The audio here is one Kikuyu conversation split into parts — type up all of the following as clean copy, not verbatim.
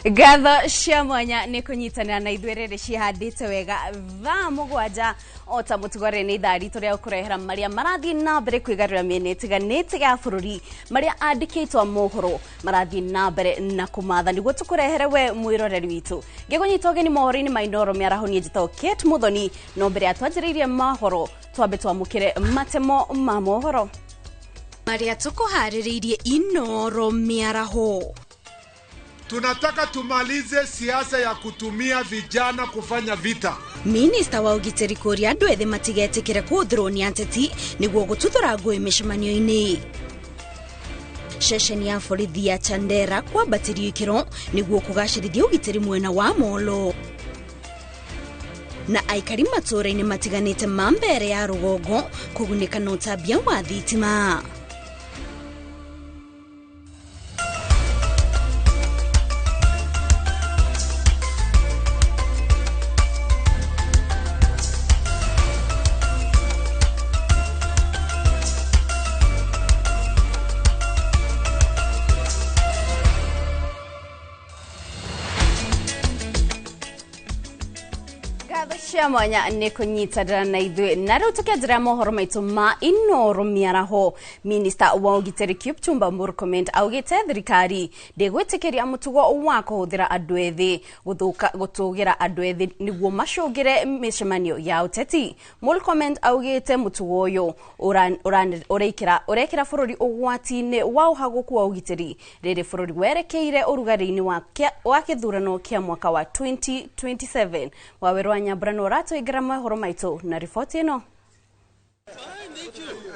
Ngatho cia mwanya nĩ kũnyitanĩra na ithuĩ rĩrĩ cihandĩte wega thaa 7 o ta mũtugo rĩrĩ nĩ ithaa ritũ rĩa gũkũrehera marĩa marathiĩ na mbere kwĩgarũra mĩena ĩtiganĩte ya bũrũri, marĩa andĩkĩtwo a mohoro marathiĩ na mbere na kũmatha nĩguo tũkũrehere we mwĩroreri witũ. Ngĩkũnyita ũgeni mohoro-inĩ ma Inooro mĩaraho, niĩ njĩtagwo Kate Muthoni, no mbere ya twanjĩrĩirie mohoro twambe twamũkĩre matemo ma mohoro marĩa tũkũharĩrĩirie Inooro mĩaraho. Tunataka tumalize siasa ya kutumia vijana kufanya vita. Minista wa ũgitĩri kũria andũ ethĩ matigetĩkĩre kũhũthĩrwo nĩ ateti nĩguo gũtuthũra ngũĩ mĩcemanio-inĩ. Ceceni ya borithi ya Chandera kwambatĩrio ikĩro nĩguo kũgacĩrithia ũgitĩri mwena wa Molo. Na aikari matũũra-inĩ matiganĩte ma mbere ya rũgongo kũgunĩka na ũtambia wa thitima. Ngatho cia mwanya nĩ kũnyitanĩra na ithuĩ, na rĩu tũkĩanjĩrĩra mohoro maitũ ma Inooro mĩaraho. Minista wa ũgitĩri Kipchumba Murkomen augĩte thirikari ndĩgwĩtĩkĩria mũtugo wa kũhũthĩra andũ ethĩ gũthũka gũtũgĩra andũ ethĩ nĩguo macũngĩre mĩcemanio ya ũteti. Murkomen augĩte mũtugo ũyũ ũrekĩra bũrũri ũgwati-inĩ wa ũhagũku wa ũgitĩri rĩrĩ bũrũri werekeire ũrugarĩ-inĩ wa kĩthurano kĩa mwaka wa 2027. Wawerũ wa Nyambura no ũratũingĩra mohoro maitũ na riboti ĩno.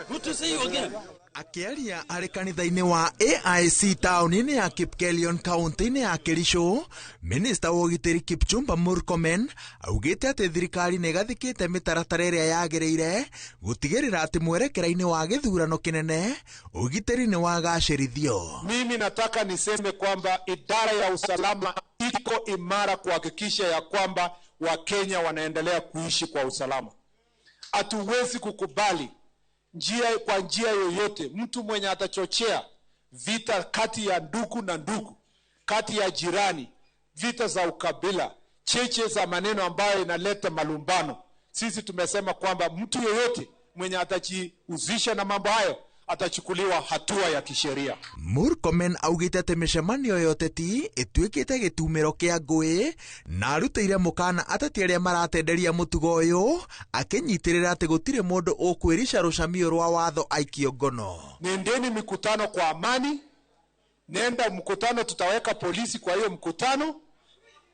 Good to see you again. Akĩaria arĩ kanitha-inĩ wa AIC taũni-inĩ ya Kipkelion kaunti-inĩ ya Kericho, minista wa ũgitĩri Kipchumba Murkomen augĩte atĩ thirikari nĩ ĩgathĩkĩte mĩtaratara ĩrĩa yagĩrĩire gũtigĩrĩra atĩ mwerekera-inĩ wa gĩthurano kĩnene ũgitĩri nĩ wagacĩrithio. Mimi nataka niseme kwamba idara ya usalama iko imara kuhakikisha ya kwamba Wakenya wanaendelea kuishi kwa usalama. Hatuwezi kukubali kwa njia yoyote mtu mwenye atachochea vita kati ya ndugu na ndugu, kati ya jirani, vita za ukabila, cheche za maneno ambayo inaleta malumbano. Sisi tumesema kwamba mtu yoyote mwenye atajihusisha na mambo hayo atachukuliwa hatua ya kisheria. Murkomen augĩte atĩ mĩcemanio ya ũteti ĩtuĩkĩte gĩtumĩro kĩa ngũĩ na arutĩire mũkana ateti arĩa maratenderia mũtugo ũyũ, akĩnyitĩrĩra atĩ gũtirĩ mũndũ ũkwĩrica rũcamio rwa watho aikio ngono. Nendeni mikutano kwa amani, nenda mkutano, tutaweka polisi kwa hiyo mkutano,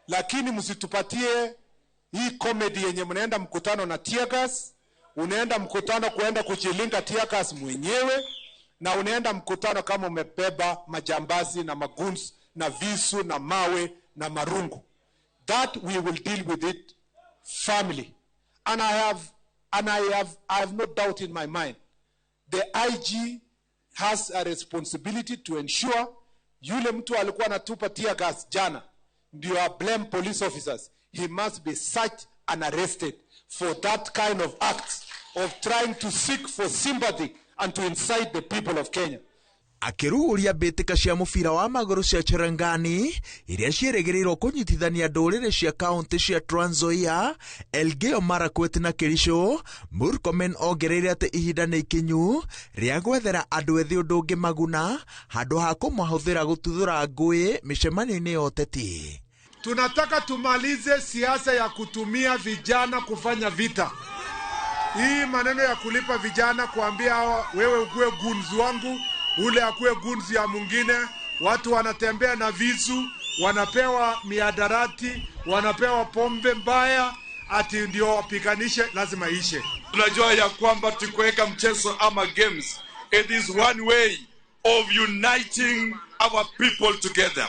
lakini msitupatie hii comedy yenye mnaenda mkutano na tear gas, unaenda mkutano kuenda kujilinga tear gas mwenyewe, na unaenda mkutano kama umebeba majambazi na maguns na visu na mawe na marungu. That we will deal with it firmly. And I have no doubt in my mind. The IG has a responsibility to ensure yule mtu alikuwa anatupa tear gas jana ndio a blame police officers. He must be searched and arrested for that kind of act of trying to seek for sympathy and to incite the people of Kenya. Akĩrugũria mbĩtĩka cia mũbira wa magũrũ cia Cherangani iria ciĩrĩgĩrĩirwo kũnyitithania ndũrĩrĩ cia kaũntĩ cia Trans Nzoia, Elgeyo Marakwet na Kericho, Murkomen ongereire atĩ ihinda nĩ ikinyu rĩa gwethera andũ ethĩ ũndũ ũngĩ maguna handũ ha kũmahũthĩra gũtuthũra ngũĩ mĩcemanio-inĩ ya ũteti. Tunataka tumalize siasa ya kutumia vijana kufanya vita. Hii maneno ya kulipa vijana kuambia hawa, wewe ukuwe gunzi wangu, ule akuwe gunzi ya mwingine, watu wanatembea na visu, wanapewa miadarati, wanapewa pombe mbaya, ati ndio wapiganishe, lazima ishe. Tunajua ya kwamba tukiweka mchezo ama games, it is one way of uniting our people together.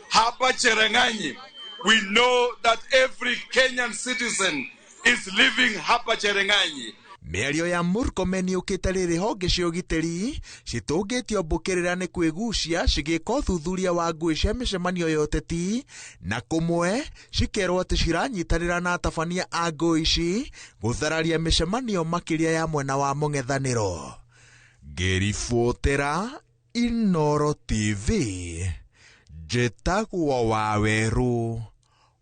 Hapa Cherangani, we know that every Kenyan citizen is living hapa Cherangani. Mĩario ya Murkomen yũkĩte rĩrĩ honge cia ũgitĩri citũngĩtio mbũkĩrĩra nĩ kwĩgucia cigĩka ũthuthuria wa ngũĩ cia mĩcemanio ya ũteti na kũmwe cikerwo atĩ ciranyitanĩra na atabania a ngũĩ ici gũthararia mĩcemanio makĩria ya mwena wa mũng'ethanĩro. Ngĩribotera Inooro TV, Njĩtagwo Waweru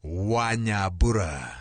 wa Nyambura.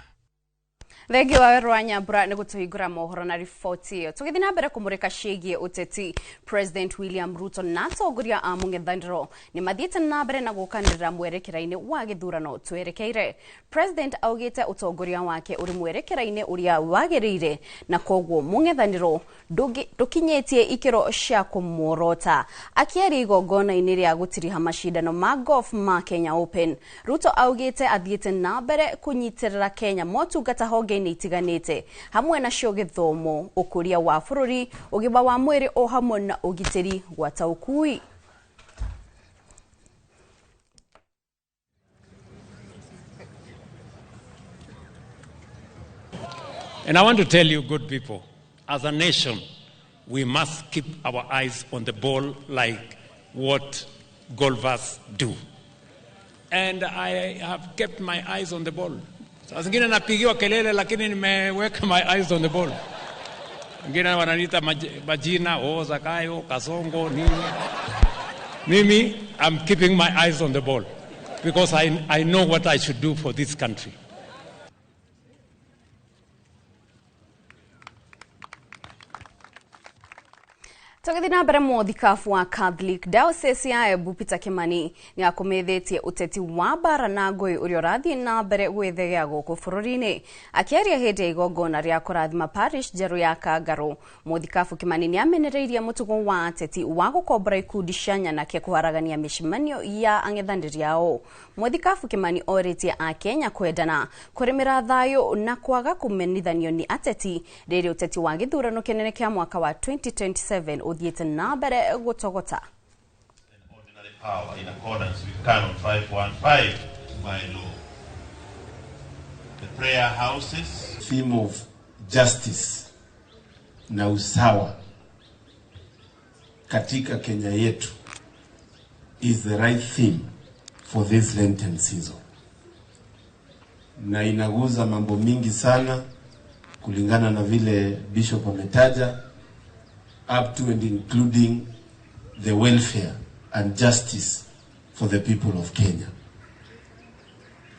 Thengi wa Weru wa Nyambura nĩ gũtũhingũra mohoro na riboti ĩyo. Tũgĩthiĩ na mbere kũmũrĩka ciĩgiĩ ũteti, President William Ruto na atongoria a mũng'ethanĩro nĩ mathiĩte na mbere na gũkanĩrĩra mwerekera-inĩ wa gĩthurano twerekeire. President augĩte ũtongoria wake ũrĩ mwerekera-inĩ ũrĩa wagĩrĩire na koguo mũng'ethanĩro ndũkinyĩtie ikĩro cia kũmuorota. Akĩaria igongona-inĩ rĩa gũtiriha macindano ma golf ma Kenya Open, Ruto augĩte athiĩte na mbere kũnyitĩrĩra Kenya motungata honge-inĩ itiganĩte hamwe nacio gĩthomo, ũkũria wa bũrũri, ũgima wa mwĩrĩ o hamwe na ũgitĩri gwata ũkui. And I want to tell you, good people, as a nation, we must keep our eyes on the ball like what golfers do. And I have kept my eyes on the ball. Saa zingine napigiwa kelele, lakini nimeweka my eyes on the ball. Wengine wananiita majina, oh, Zakayo, Kasongo, nini. Mimi, I'm keeping my eyes on the ball because I know what I should do for this country. Tũgĩthiĩ na mbere, mũthikabu wa Catholic Diocese ya Embu Peter Kimani nĩ akomethĩtie ũteti wa mbara na ngũĩ ũrĩa ũrathiĩ na mbere gwĩthegea gũkũ bũrũri-inĩ. Akĩaria hĩndĩ ya igongona rĩa kũrathima parish njerũ ya Kangarũ, mũthikabu Kimani nĩ amenereirie mũtugo wa ateti wa gũkombora ikundi cia nyanake kũharagania mĩcemanio ya ang'ethanĩri ao. Mũthikabu Kimani orĩtie akenya kwendana, kũrĩmĩra thayũ na kwaga kũmenithanio nĩ ateti rĩrĩ ũteti wa gĩthurano kĩnene kĩa mwaka wa 2027 ũthiĩte na mbere gũtogota. Ordinary power in accordance with Canon 515 by law. The prayer houses. Theme of justice na usawa katika Kenya yetu is the right theme for this Lenten season, na inaguza mambo mingi sana kulingana na vile Bishop ametaja, up to and including the welfare and justice for the people of Kenya.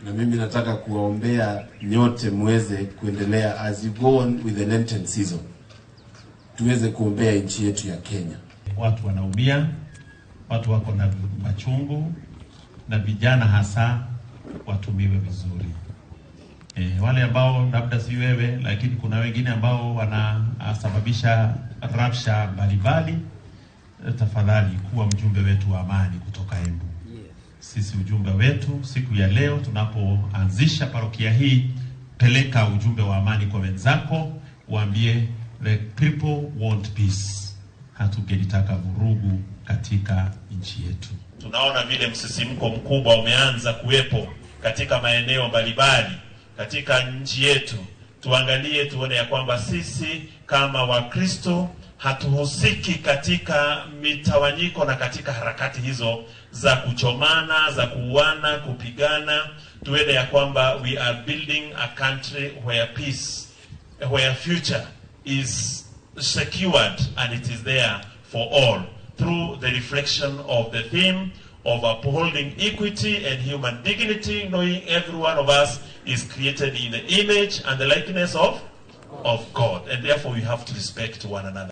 Na mimi nataka kuwaombea nyote muweze kuendelea as you go on with the Lenten season, tuweze kuombea nchi yetu ya Kenya. Watu wanaumia, watu wako na machungu, na vijana hasa watumiwe vizuri. Wale ambao labda si wewe, lakini kuna wengine ambao wanasababisha rabsha mbalimbali, tafadhali kuwa mjumbe wetu wa amani kutoka Embu. Sisi ujumbe wetu siku ya leo tunapoanzisha parokia hii, peleka ujumbe wa amani kwa wenzako, waambie the people want peace. Hatungelitaka vurugu katika nchi yetu. Tunaona vile msisimko mkubwa umeanza kuwepo katika maeneo mbalimbali katika nchi yetu. Tuangalie tuone ya kwamba sisi kama Wakristo hatuhusiki katika mitawanyiko na katika harakati hizo za kuchomana, za kuuana, kupigana. Tuone ya kwamba we are building a country where peace, where future is secured and it is there for all, through the reflection of the theme of upholding equity and human dignity, knowing every one of us is created in the image and the likeness of God, and therefore we have to respect one another.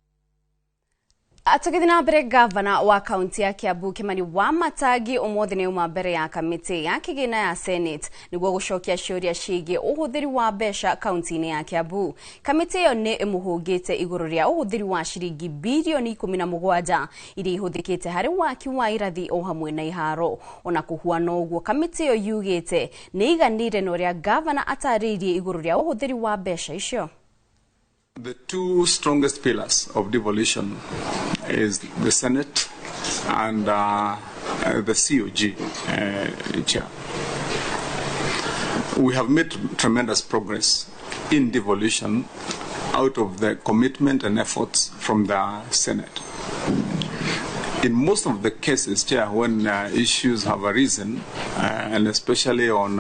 Tũgĩthiĩ na mbere, gavana wa kaunti ya Kiambu Kimani Wamatangi ũmũthĩ nĩ auma mbere ya kamĩtĩ ya kĩgĩna ya Senate nĩguo gũcokia ciũria ciĩgiĩ ũhũthĩri wa mbeca kaunti-inĩ ya Kiambu. Kamĩtĩ ĩyo nĩ ĩmũhũngĩte igũrũ rĩa ũhũthĩri wa ciringi birioni 17 iria ihũthĩkĩte harĩ waki wa irathi o hamwe na iharo. Ona kũhuana ũguo, kamĩtĩ ĩyo yugĩte nĩ ĩiganĩire na ũrĩa gavana atarĩirie igũrũ rĩa ũhũthĩri wa mbeca icio. The two strongest pillars of devolution is the Senate and the COG chair. We have made tremendous progress in devolution out of the commitment and efforts from the Senate. In most of the cases, Chair, when issues have arisen, and especially on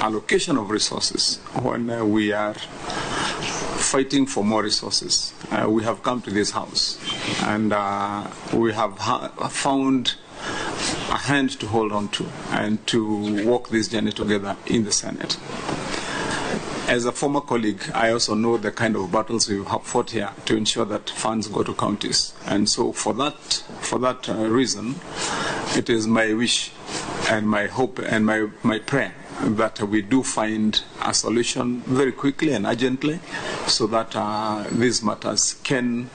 allocation of resources, when we are fighting for more resources, we have come to this house and we have found a hand to hold on to and to walk this journey together in the Senate. As a former colleague, I also know the kind of battles we have fought here to ensure that funds go to counties. And so for that reason, it is my wish and my hope and my prayer that we do find a solution very quickly and urgently so that these matters can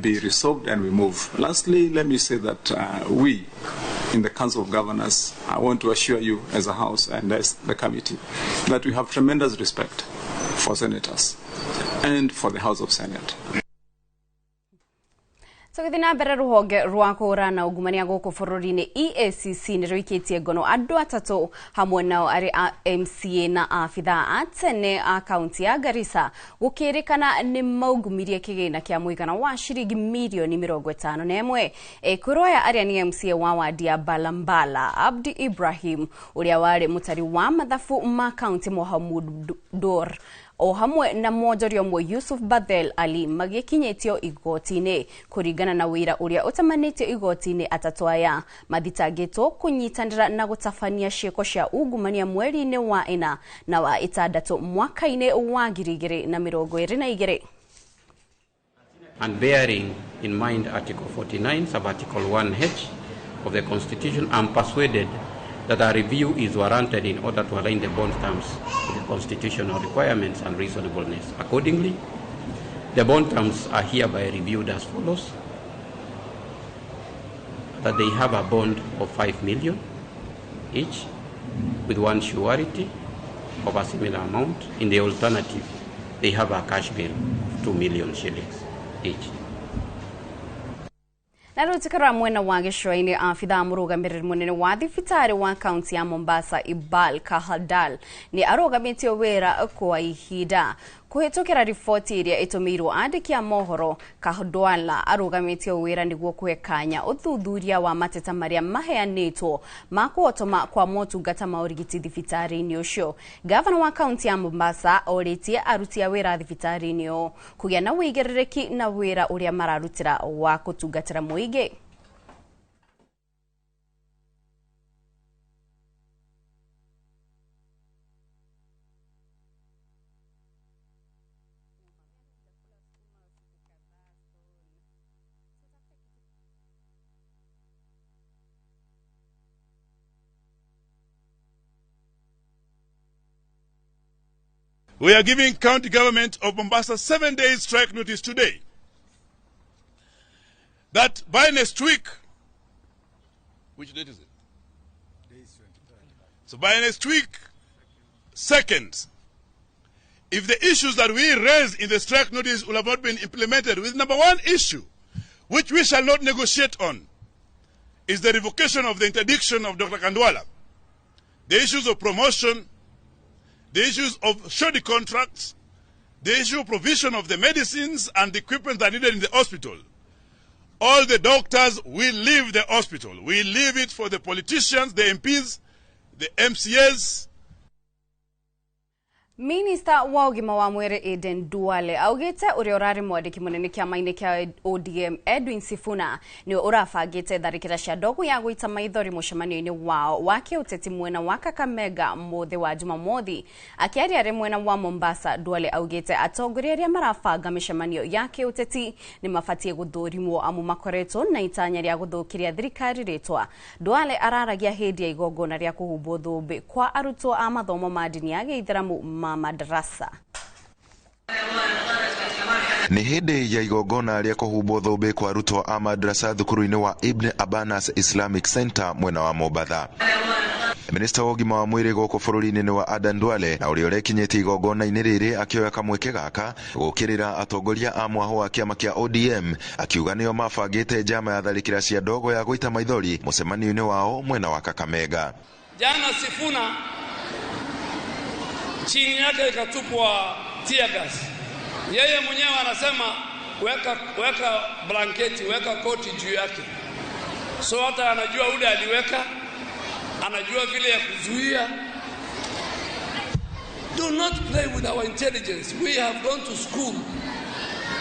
be resolved and we move. Lastly, let me say that we in the Council of Governors, I want to assure you as a House and as the committee that we have tremendous respect for senators and for the House of Senate. Tũgĩthiĩ na mbere rũhonge rwa kũhũrana ungumania gũkũ bũrũri-inĩ EACC nĩ rũikĩtie ngono andũ atatũ hamwe nao arĩ a MCA na abithaa a tene a kaunti ya Garissa gũkĩrĩkana nĩ maungumirie kĩgĩna kĩa mũigana wa ciringi mirioni 51. Ekũrũ aya arĩa nĩ MCA wa wadi ya Balambala Abdi Ibrahim ũrĩa warĩ mũtari wa mathabu ma kaunti Mohamud Dor o hamwe na mwonjoria ũmwe Yusuf Badel Ali magĩkinyĩtio igoti-inĩ kũringana na wĩra ũrĩa ũtamanĩtio igoti-inĩ. Atatũ aya mathitangĩtwo kũnyitanĩra na gũtabania ciĩko cia ungumania mweri-inĩ wa 4 na wa 6 mwaka-inĩ wa 2022. And bearing in mind Article 49, Sub-Article 1H of the Constitution, I am persuaded that a review is warranted in order to align the bond terms with the constitutional requirements and reasonableness. Accordingly, the bond terms are hereby reviewed as follows: that they have a bond of 5 million each, with one surety of a similar amount. In the alternative, they have a cash bail of 2 million shillings each. Na rĩu tũkĩrora mwena wa gĩcũa-inĩ, abithaa mũrũgamĩrĩri mũnene wa thibitarĩ wa kaunti ya Mombasa Iqbal Kahaldal nĩ arũgamĩtio wĩra kwa ihinda kũhĩtũkĩra riboti ĩrĩa ĩtũmĩirwo andĩki a mohoro. Kahaldwala arũgamĩtio wĩra nĩguo kũhe kanya ũthuthuria wa mateta marĩa maheanĩtwo ma kũhotoma kwa motungata ma ũrigiti thibitarĩ-inĩ ũcio. Gavana wa kaunti ya Mombasa orĩtie aruti a wĩra thibitarĩ-inĩ ũyũ kũgĩa na ũigĩrĩrĩki na wĩra ũrĩa mararutĩra wa kũtungatĩra mũingĩ. We are giving county government of Mombasa 7 days strike notice today. That by next week, which date is it? So by next week, 2nd, if the issues that we raised in the strike notice will have not been implemented, with number one issue, which we shall not negotiate on, is the revocation of the interdiction of Dr. Kandwala. The issues of promotion, the issues of shoddy contracts, the issue of provision of the medicines and the equipment that are needed in the hospital. All the doctors will leave the hospital. We leave it for the politicians, the MPs, the MCAs. Minista wa ũgima wa mwĩrĩ Aden Duale augĩte ũrĩa ũrarĩ mwandĩki mũnene kĩama-inĩ kĩa ODM Edwin Sifuna nĩwe ũrabangĩte tharĩkĩra cia ndogo ya gũita maithori mũcemanio-inĩ wao wa kĩũteti mwena wa Kakamega mũthĩ wa Jumamothi. Akĩaria arĩ mwena wa Mombasa, Duale augĩte atongoria arĩa marabanga mĩcemanio ya kĩũteti nĩ mabatiĩ gũthũrimwo amu makoretwo na itanya rĩa gũthũkĩria thirikari rĩtwa. Duale araragia hĩndĩ ya igongona rĩa kũhumbwo thũmbĩ kwa arutwo a mathomo ma ndini ya gĩithĩramu ma madrasa. Nĩ hĩndĩ ya igongona rĩa kũhumbwo thũmbĩ kwa arutwo a madrasa thukuru-inĩ wa Ibn Abanas Islamic Center mwena wa Mombatha. Minista wa ũgima wa mwĩrĩ gũkũ bũrũri-inĩ nĩ wa Aden Duale na ũrĩa ũrekinyĩtie igongona-inĩ rĩrĩ akĩoya kamweke gaka gũkĩrĩra atongoria a mwahũ wa kĩama kĩa ODM akiuga nĩo mabangĩte njama ya tharĩkĩra cia ndogo ya gũita maithori mũcemanio-inĩ wao mwena wa Kakamega. Jana Sifuna chini yake ikatupwa tear gas. Yeye mwenyewe anasema weka blanketi, weka koti juu yake. So hata anajua ule aliweka, anajua vile ya kuzuia. Do not play with our intelligence. We have gone to school.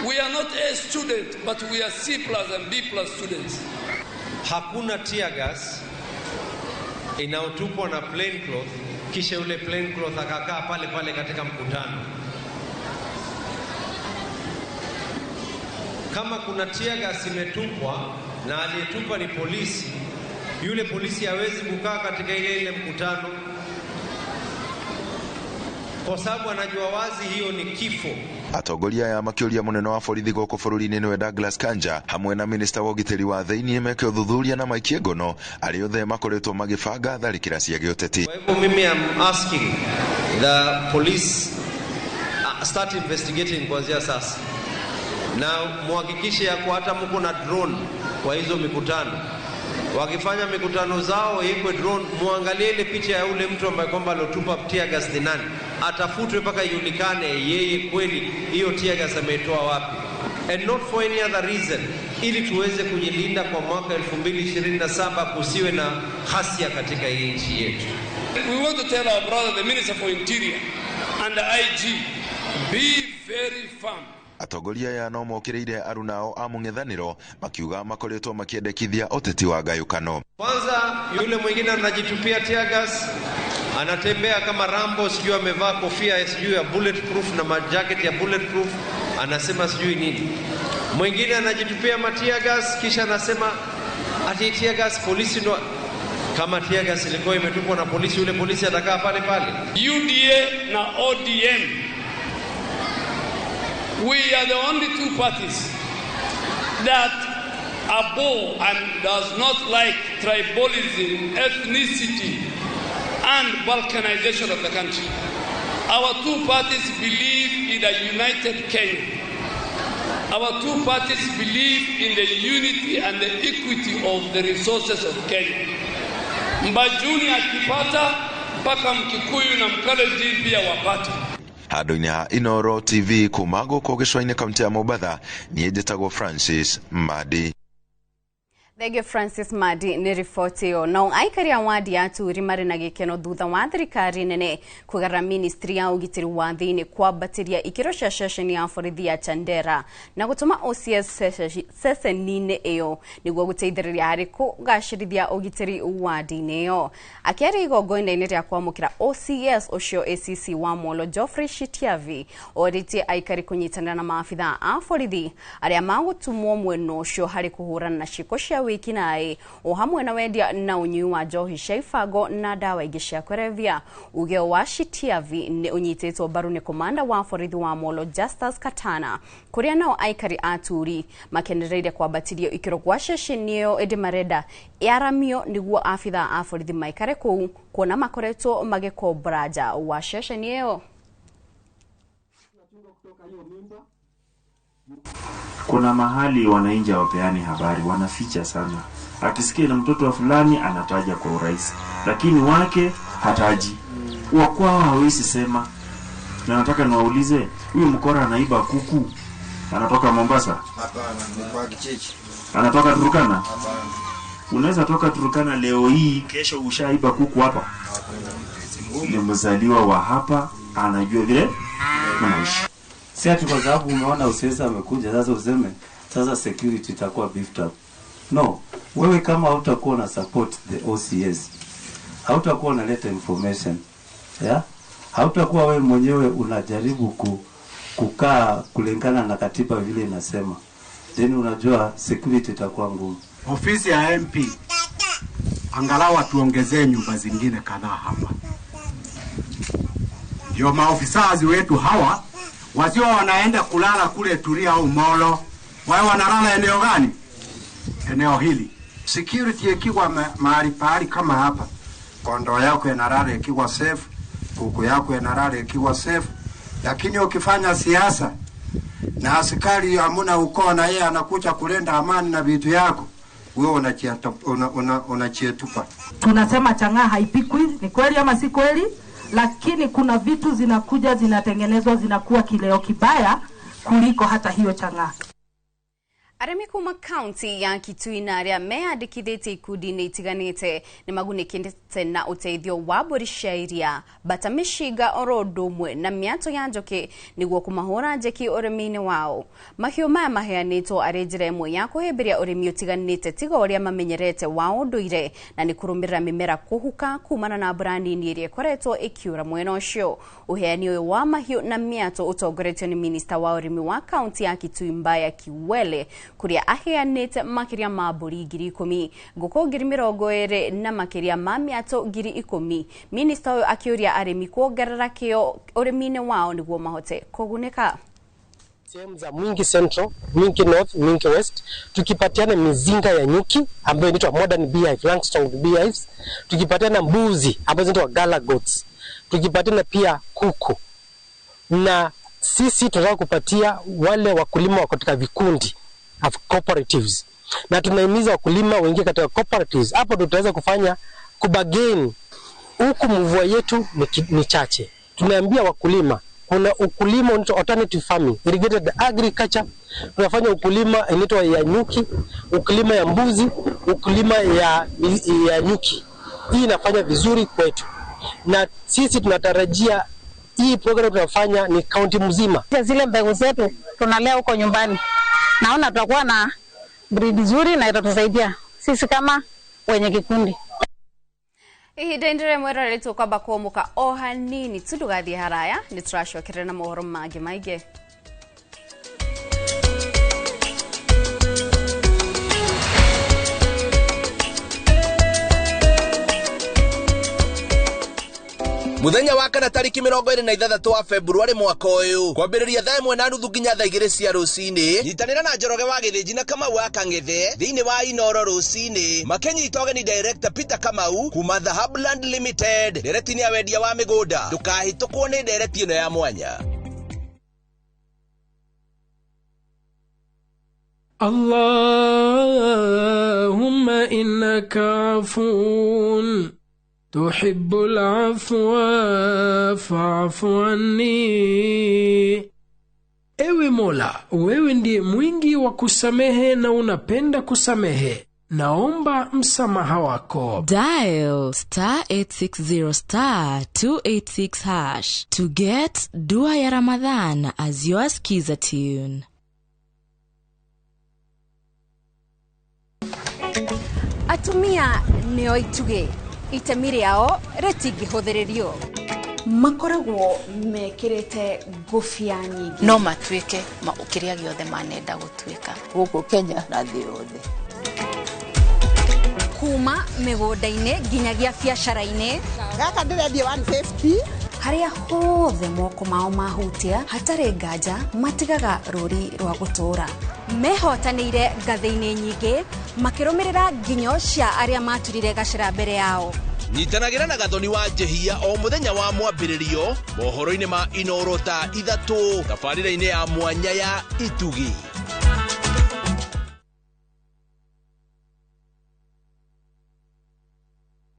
We are not A student, but we are C plus and B plus students. Hakuna tear gas inayotupwa na plain cloth, kisha yule plain cloth akakaa pale pale katika mkutano. Kama kuna tear gas imetupwa na aliyetupa ni polisi, yule polisi hawezi kukaa katika ile mkutano, kwa sababu anajua wazi hiyo ni kifo. Atongoria aya makĩũria mũnene wa borithi gũkũ bũrũri-inĩ nĩwe Douglas Kanja hamwe na minista wa ũgitĩri wa thĩinĩ meke ũthuthuria na maikie ngono arĩa othe makoretwo magĩbanga tharĩkĩra cia gĩũteti. Kwa hivyo mimi am asking the police start investigating kuanzia sasa, na muhakikishe ya kwa hata mko na drone kwa hizo mikutano. Wakifanya mikutano zao iwekwe drone, muangalie ile picha ya ule mtu ambaye kwamba alotupa tear gas ni nani, atafutwe mpaka ijulikane yeye kweli hiyo tear gas ameitoa wapi, and not for any other reason, ili tuweze kujilinda kwa mwaka 2027 kusiwe na ghasia katika hii nchi yetu. We want to tell our brother the Minister for Interior and the IG, be very firm. Atongoria aya no mokĩrĩire arunao a mũng'ethanĩro makiuga makoretwo makĩendekithia ũteti wa ngayũkano. Kwanza yule mwingine anajitupia tear gas, anatembea kama Rambo, sijui amevaa kofia sijui ya bulletproof na majacket ya bulletproof, anasema sijui nini. Mwingine anajitupia tear gas kisha anasema ati tear gas polisi ndo. Kama tear gas ilikuwa imetupwa na polisi, yule polisi atakaa pale pale. UDA na ODM, we are the only two parties that abhor and does not like tribalism, ethnicity, and balkanization of the country. Our two parties believe in a united Kenya. Our two parties believe in the unity and the equity of the resources of Kenya. Mbajuni akipata mpaka Mkikuyu na Mkalenjin pia wapate. Handũ-inĩ ha Inoro TV kuma gũkũ gĩcũa-inĩ kaunti ya Mombatha, niĩ njĩtagwo Francis Madi. Thank you Francis Madi nĩ riboti ĩyo. Nao aikari a wadi ya Turi marĩ na gĩkeno thutha wa thirikari nene kũgarũra ministry ya ũgitĩri wa thĩinĩ kwambatĩria ikĩro cia ceceni ya borithi ya Chandera na gũtũma OCS ceceni-inĩ ĩyo nĩguo gũteithĩrĩria harĩ kũgacĩrithia ũgitĩri wadi-inĩ ĩyo. Akĩaria igongona-inĩ rĩa kwamũkĩra OCS ũcio ACC wa Molo Geoffrey Shitiavi orĩtie aikari kũnyitanĩra na maabitha a borithi arĩa magũtũmwo mwena ũcio harĩ kũhũrana na ciĩko cia wĩkinaĩ o hamwe na wendia na ũnyui wa njohi cia ibango na ndawa ingĩ cia kũrebia. Uge wa Shitiavi nĩ ũnyitĩtwo mbaru nĩ komanda wa borithi wa Molo Justus Katana, kũrĩa nao aikari a Turi makenereire kwambatĩrio ikĩro gwa ceceni ĩyo ĩndĩ marenda ĩaramio nĩguo abitha a borithi maikare kũu kuona makoretwo magĩkombora nja wa ceceni ĩyo. Kuna mahali wananchi hawapeani habari, wanaficha sana. Akisikia na mtoto wa fulani anataja kwa urahisi, lakini wake hataji. Wa kwao hawezi sema. Na nataka niwaulize, huyu mkora anaiba kuku anatoka Mombasa? Hapana, ni kwa Kichichi. Anatoka Turkana? Hapana. Unaweza toka Turkana leo hii, kesho ushaiba kuku hapa? Hapana. Ni mzaliwa wa hapa, anajua vile maisha. Si ati kwa sababu umeona OCS amekuja sasa useme sasa security itakuwa beefed up. No, wewe kama hautakuwa na support the OCS, hautakuwa unaleta information, yeah? Hautakuwa wewe mwenyewe unajaribu kukaa kulingana na katiba vile inasema, then unajua security itakuwa ngumu. Ofisi ya MP angalau atuongezee nyumba zingine kadhaa hapa, ndio maofisa wetu hawa wasio wanaenda kulala kule Turia au Molo, wao wanalala eneo gani? Eneo hili. Security ikiwa mahali pahali kama hapa, kondoo yako inalala ikiwa safe, kuku yako inalala ikiwa safe. Lakini ukifanya siasa na askari hamuna ukoo na yeye anakuja kulinda amani na vitu yako, wewe unachietupa. Tunasema chang'aa haipikwi, ni kweli ama si kweli? Lakini kuna vitu zinakuja zinatengenezwa zinakuwa kileo kibaya kuliko hata hiyo chang'aa. Arĩmi kuma kaunti ya Kitui na arĩa meyandĩkithĩtie ikundi-inĩ itiganĩte nĩ magunĩkĩte na ũteithio wa mbũri cia iria, bata mĩcinga oro ũndũ ũmwe na mĩatũ ya njũkĩ nĩguo kũmahũra njeki ũrĩmi-inĩ wao. Mahiũ maya maheanĩtwo arĩ njĩra ĩmwe ya kũhĩmbĩria ũrĩmi ũtiganĩte tiga ũrĩa mamenyerete wa ũndũire na nĩ kũrũmĩrĩra mĩmera kũhuka kumana na mbura nini ĩrĩa ĩkoretwo ĩkiura mwena ũcio. Ũheani ũyũ wa mahiũ na mĩatũ ũtongoretio nĩ minista wa ũrĩmi wa kaunti ya Kitui Mbaya Kiwele, kuria aheanĩte makĩria ma mbũri 10,000, ngũkũ 20,000 na makĩria ma mĩatũ 10,000. Minista ũyũ akĩũria arĩmi kuongerera kĩo ũrĩmi-inĩ wao nĩguo mahote kũgunĩka. Sehemu za Mwingi Central, Mwingi North, Mwingi West, tukipatiana mizinga ya nyuki ambayo inaitwa modern beehive, Langstrong beehives, tukipatiana mbuzi ambazo zinaitwa gala goats, tukipatiana pia kuku. Na sisi tunataka kupatia wale wakulima wako katika vikundi of cooperatives, na tunahimiza wakulima waingie katika cooperatives. Hapo ndo tutaweza kufanya kubagain. Huku mvua yetu ni chache, tunaambia wakulima kuna ukulima unaitwa alternative farming, irrigated agriculture. Tunafanya ukulima inaitwa ya nyuki, ukulima ya mbuzi, ukulima ya nyuki. Hii inafanya vizuri kwetu, na sisi tunatarajia hii program tunafanya ni kaunti mzima. Zile mbegu zetu tunalea huko nyumbani, naona tutakuwa na breed nzuri na itatusaidia sisi kama wenye kikundi. Ihinda rĩmwe mwĩroreri tũkwamba kũmũka o hanini tu ndũgathiĩ haraya, nĩ tũracokerera na mohoro mangĩ maingĩ. Muthenya wa kana tariki 26 wa Februari mwaka uyu kwambĩrĩria thaa 1:30 nginya thaa 2 cia rũcinĩ, nyitanĩra na Njoroge wa Gĩthĩnji na Kamau wa Kang'ethe thĩinĩ wa Inoro rũcinĩ makĩnyita ũgeni director Peter Kamau kuma Dhahabland Limited ndereti-inĩ ya wendia wa mĩgũnda. Ndũkahĩtũkwo nĩ ndereti ĩno ya mwanya. Allahumma innaka afuun تحب العفو فاعف عني. Ewe Mola, wewe ndiye mwingi wa kusamehe na unapenda kusamehe. Naomba msamaha wako. Dial *860 *286# to get Dua ya Ramadhan as your skiza tune. Atumia nĩo itugĩ, itemi rĩao rĩtingĩhũthĩrĩrio. Makoragwo mekĩrĩte ngũbia nyingĩ. No matuĩke kĩrĩa gĩothe manenda gũtuĩka gũkũ Kenya na thĩ yothe. Kuma mĩgũnda-inĩ nginyagia biacara-inĩ. Gaka ndĩrendia 150. Harĩa hothe moko mao mahutia hatarĩ nganja matigaga rũri rwa gũtũũra. Mehotanĩire ngathĩ-inĩ nyingĩ makĩrũmĩrĩra nginyo cia arĩa maturire gacĩra mbere yao. Nyitanagĩra na Gathoni wa Njehia o mũthenya wa mwambĩrĩrio mohoro-inĩ ma Inoro thaa 3 tabarĩra-inĩ ya mwanya ya Itugi.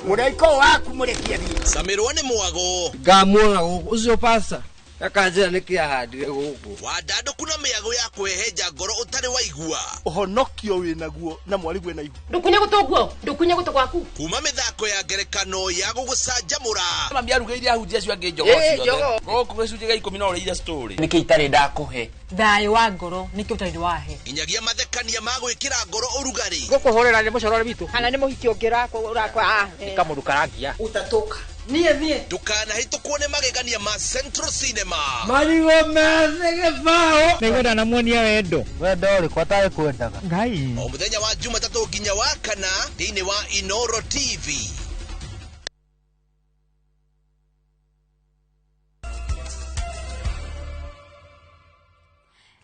Mũraiko waku mũrekie thiĩ. Camirwo nĩ mwago. Ngamuona gũkũ ũcio pasta akanjĩra nĩkĩ ahandire gũkũ. Wandandũku na mĩago ya kwĩhenja ngoro ũtarĩ waigua. Ũhonokio wĩnaguo na mwarĩguo na ihu. Ndũkunye gũtũ guo, ndũkunye gũtũ gwaku. Kuma mĩthako ya ngerekano ya gũgũcanjamũra. Mami arugĩire ahunjia acio angĩ njogoo ciothe. Gũkũ gĩcunjĩ gĩa 10 no ũrĩire story. Nĩkĩ itarĩ ndakũhe? Thayũ wa ngoro nĩkĩ ũtarĩ wahe. Nginyagia mathekania ma gwĩkĩra ngoro ũrugarĩ. Gũkũhũrĩra nĩ mũcorore witũ. Kana nĩ mũhiki ũngĩ ũrakwa. Nĩ kamũndũ karangia. Utatoka. Niĩ thiĩ. Ndũkanahĩtũkwo nĩ magegania ma Central Cinema. Marigũ methĩ gĩbaũ. Nĩngwenda namuonia wendo. Wendo ũrĩkũ atarĩ kwendaga? Ngai. O mũthenya wa Jumatatũ nginya wa kana thĩinĩ wa Inoro TV.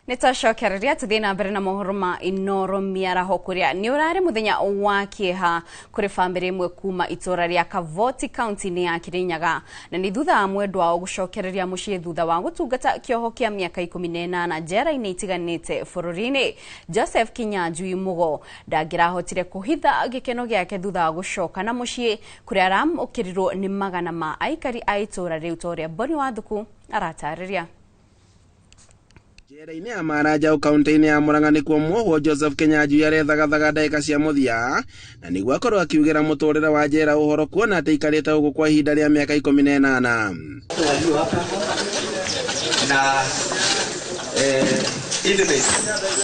Nĩtwacokereria tũthiĩ na mbere na mohoro ma Inoro mĩaraho kũrĩa nĩ ũrarĩ mũthenya wa kĩeha kũrĩ bamĩrĩ ĩmwe kuma itũra rĩa Kavoti kaunti-inĩ ya Kirinyaga, na nĩ thutha wa mwendwa wao gũcokereria mũciĩ thutha wa gũtungata kĩoho kĩa mĩaka 18 njera-inĩ itiganĩte bũrũri-inĩ. Joseph Kinyanjui Mugo ndangĩrahotire kũhitha gĩkeno gĩake thutha wa gũcoka na mũciĩ kũrĩa aramũkĩrirwo nĩ magana ma aikari a itũra rĩu ta ũrĩa Boni Wathuku aratarĩria. Njera-inĩ ya Maranjau kaunti-inĩ ya Murang'a nĩkuo muohwo Joseph Kinyanjui arethagathaga ndagĩka cia mũthia na nĩguo akorwo akiugĩra mũtũrĩre wa njera ũhoro kuona atĩ aikarĩte gũkũ kwa ihinda rĩa mĩaka 18. Na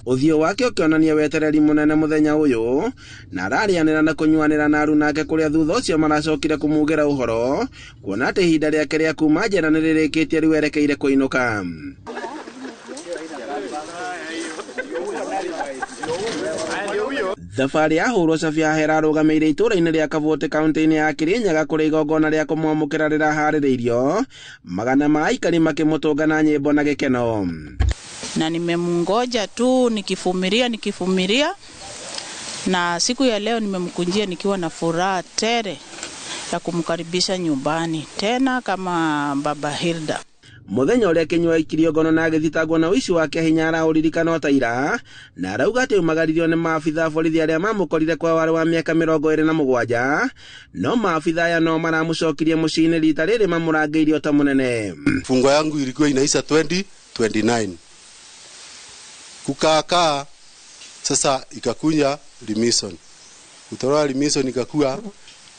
Ũthiũ wake ũkĩonania wetereri mũnene mũthenya ũyũ na ararĩanĩra na kũnyuanĩra na aruna ake kũrĩa thutha ũcio maracokire kũmugĩra ũhoro kuona atĩ ihinda rĩake rĩa kuma njera nĩ rĩrĩkĩtie rĩu erekeire kũinũka. Thabarĩ yahũrwo cabia hera arũgamĩire itũũra-inĩ rĩa Kabũtĩ kaunti-inĩ ya Kirinyaga kũrĩa igongona rĩa kũmwamũkĩra rĩraharĩrĩirio magana ma aikari makĩmũtũnga na nyĩmbo na gĩkeno. Na nimemungoja tu nikivumilia, na siku ya leo nimemkunjia nikiwa na furaha tele ya kumkaribisha nyumbani tena kama Baba Hilda. Muthenya ũrĩa Kinyua aikirio ngono na agĩthitangwo na ũici wake hinya araũririkana o ta ira na arauga atĩ aumagaririo nĩ maabitha a borithi arĩa mamũkorire kwa warĩ wa mĩaka 27 no maabitha aya no maramũcokirie mũciĩ-inĩ rita rĩrĩ mamũrangĩirie o ta mũnene. Fungo yangu ilikuwa inaisha 2029. Kukaakaa sasa ikakunya remission. Kutolewa remission ikakuwa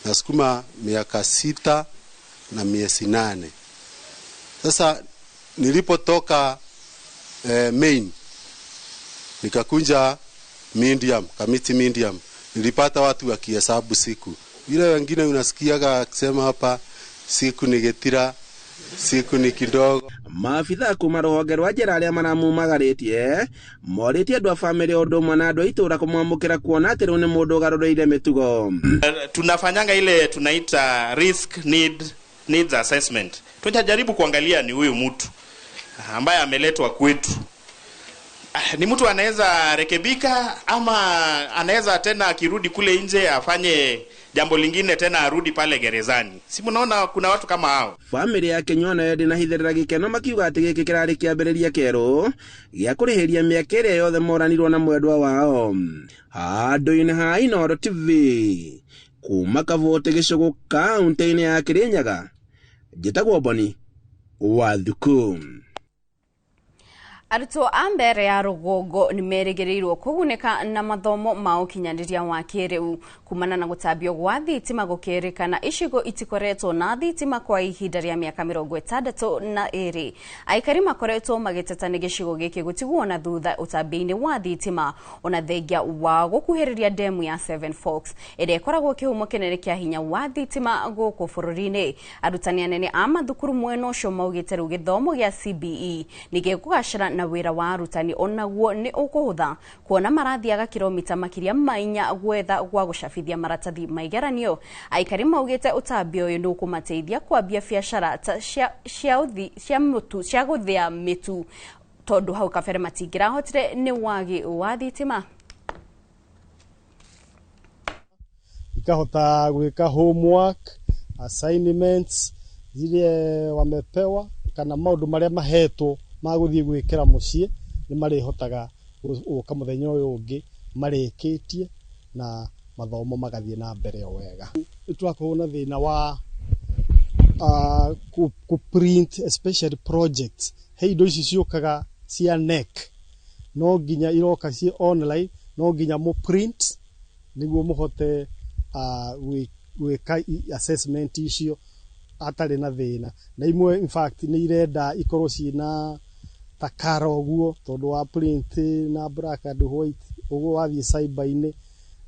nasukuma miaka 6 na miezi 8. Sasa nilipotoka Maine nikakunja medium, Kamiti medium, nilipata watu wakihesabu siku. Ile wengine unasikiaga akisema hapa siku ni getira, siku ni kidogo. Maabitha kuma rũhonge rwa njera arĩa maramumagarĩtie morĩtie andũ a bamĩrĩ ũndũ ũmwe na andũ a itũũra kũmwamũkĩra kuona atĩ rĩu nĩ mũndũ ũgarũrĩire mĩtugo. Tunafanyanga ile tunaita risk needs assessment. Tunajaribu kuangalia ni huyu mtu ambaye ameletwa kwetu, ni mtu anaweza rekebika ama anaweza tena akirudi kule nje afanye jambo lingine tena arudi pale gerezani. Si mnaona kuna watu kama hao. Family ya Kinyua nayo ndĩnahithĩrĩra gĩkeno makiuga atĩ gĩkĩ kĩrarĩ kĩambĩrĩria kĩerũ gĩa kũrĩhĩria mĩaka ĩrĩa yothe moranirwo na mwendwa wao. Handũ-inĩ ha Inooro TV kuma Kabũtĩ gĩcũgũ kaunti-inĩ ya Kirinyaga, njĩtagwo Boni wa Thuku. Arutwo a mbere ya rũgongo nĩ merĩgĩrĩirwo kũgunĩka na mathomo ma ũkinyanĩria wa kĩrĩu kumana na gũtambio gwa thitima gũkĩrĩkana icigo itikoretwo na thitima kwa ihinda rĩa mĩaka 62. Aikari makoretwo magĩteta nĩ gĩcigo gĩkĩ gũtigwo na thutha ũtambia-inĩ wa thitima ona thengia wa gũkuhĩrĩria demu ya Seven Forks ĩrĩa ĩkoragwo kĩhumo kĩnene kĩa hinya wa thitima gũkũ bũrũri-inĩ. Arutani anene a mathukuru mwena ũcio maugĩte rĩu gĩthomo gĩa CBE nĩ gĩkũgacĩra na wĩra wa arutani onaguo nĩ ũkũhũtha kuona marathiaga kilomita makĩria ma 4 gwetha gwa gũcabithia maratathi ma igeranio. Aikari maugĩte ũtambia ũyũ nĩ ũkũmateithia kwambia biacara ta cia gũthĩa mĩtu tondũ hau kabere matingĩrahotire nĩ wagi wa thitima. Ikahota gwĩka homework, assignments zile wamepewa kana maũndũ marĩa mahetwo magũthiĩ gwĩkĩra mũciĩ nĩ marĩhotaga gũka mũthenya ũyũ ũngĩ marĩkĩtie na mathomo magathiĩ na mbere o wega. Nĩ tũrakorwo na thĩna wa ku print especially projects. He indo ici ciũkaga cia NEC no nginya iroka ci online, no nginya mũ print nĩguo mũhote gwĩka assessment icio atarĩ na thĩna. Na imwe in fact nĩ irenda ikorwo ciĩna ta kara ũguo tondũ wa print na black and white ũguo wathiĩ cyber-inĩ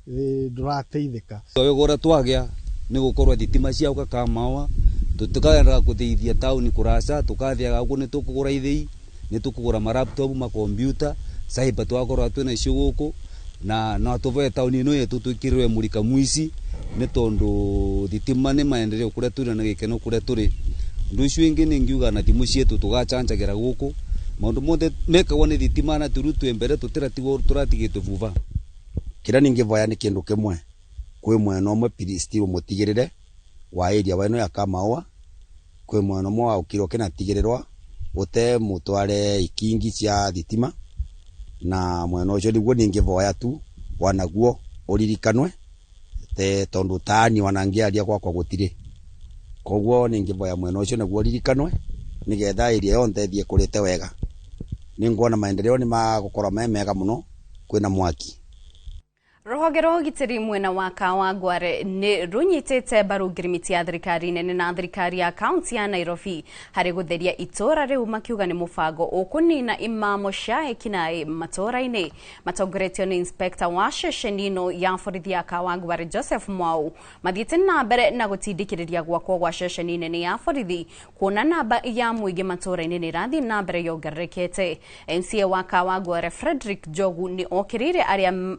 ndũrateithĩka. Wega ũrĩa twagĩa nĩ gũkorwo thitima ciaũka Kamawa tũtikaendaga gũteithia taũni kũraca tũkathiaga ũguo nĩ tũkũgũra ithĩi nĩ tũkũgũra malaptop makombyuta cyber twakorwo twĩna icio gũkũ na no tũvoe taũni ĩno yetu twĩkĩrĩrwe mũrika mwici nĩ tondũ thitima nĩ maendeleo kũrĩa tũrĩ na gĩkeno kũrĩa tũrĩ. Ũndũ ũcio ũngĩ nĩ ngiuga na thimũ cietu tũgachanjagĩra gũkũ maũndũ mothe mekagwo nĩ thitima na tũrutwe mbere tũtiratigwo tũratigĩtwo vuva. Kĩrĩa ningĩvoya nĩ kĩndũ kĩmwe kwĩ mwena ũmwe still mũtigĩrĩre wa area wa ĩno ya Kamaũa kwĩ mwena ũmwe wa ũkirwo kĩnatigĩrĩrwa ũte mũtware ikingi cia thitima na mwena ũcio nĩguo ningĩvoya tu wanaguo ũririkanwe te tondũ tani wanangĩaria gwakwa gũtirĩ koguo ningĩvoya mwena ũcio naguo ũririkanwe nĩgetha area yonthe ĩthiĩ kũrĩte wega. Nĩ nguona maendeleo nĩ magũkorwo me mega mũno kwĩna mwaki. Rũhonge rwa ũgitĩri mwena wa Kawangware nĩ rũnyitĩte mbaru ngirimiti ya thirikari nene na thirikari ya kaunti ya Nairobi harĩ gũtheria itũra rĩu, makiuga nĩ mũbango ũkũnina imamo cia ekinaĩ matũra-inĩ. Matongoretio nĩ inspector wa ceceni ĩno ya borithi ya Kawangware Joseph Mwau, mathiĩte na mbere na gũtindĩkĩrĩria gwakwo gwa ceceni nene ya borithi kuona namba ya mũingĩ matũra-inĩ nĩ ĩrathiĩ na mbere yongererekete. MCA wa Kawangware Frederick Njogu nĩ okĩrĩire arĩa